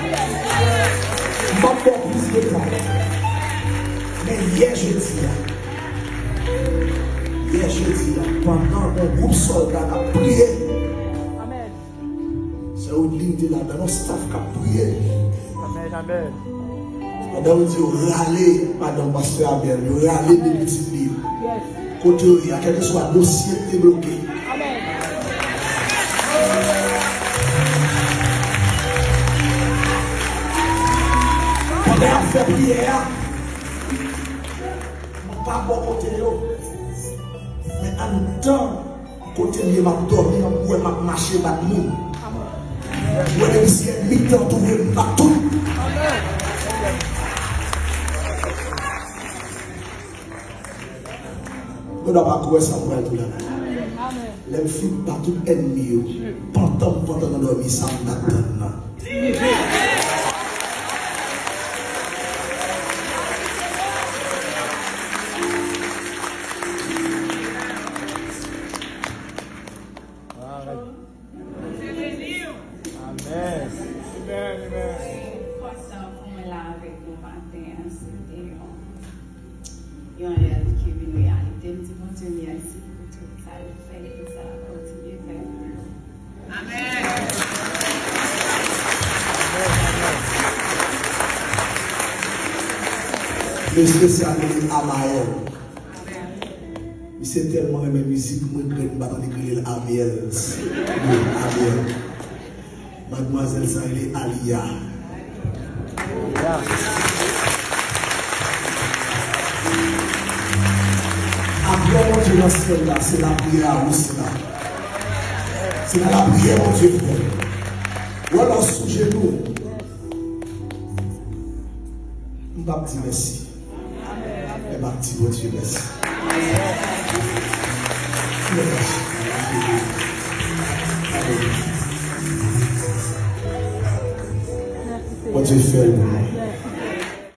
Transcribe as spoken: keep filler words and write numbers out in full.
M p ap ba w plis detay. Men yè jedi a, yè jedi a, pandan yon gwoup sòlda t ap priye, sè Woodline te ladan, yon staff k ap priye. Amèn, amèn. Pandan yo di yo rale madanm pastè Abel, yo rale de pitit li yo. Kote yo ye a, kèlkeswa dosye ki te bloke. Pandan y ap fè priyè a, m pa bò kote yo. Men anndan kote m ye, m ap dòmi, m ap bwè, m ap mache, bat moun. Mwen menm si ènmi t antoure m, m bat tout. Mwen pa kwè sa m pral di la. Lè m fin bat tout ènmi yo, pantan m pantan nan dòmi, sa m t ap tann nan. Amèn. Amèn, amèn. Kontan pou mwen la avèk nou maten an, se te yon, yon rèv ki vin reyalite. M di Bondye mèsi pou tout sa l fè e pou sa l ap kontinye fè. Amèn. Mesye sa rele Amael. Misye tèlman renmen mizik, mwen regrèt m pa t annik rele l Amiel. Wi, Amiel. Madmwazèl sa rele Aliya. Apre Bondye nan syèl la, se lapriyè a ou sila. Se nan lapriyè Bondye fè. Ou wè lè w sou jenou, m p ap di mèsi. Men m ap di Bondye mèsi. Bondye fè l pou mwen.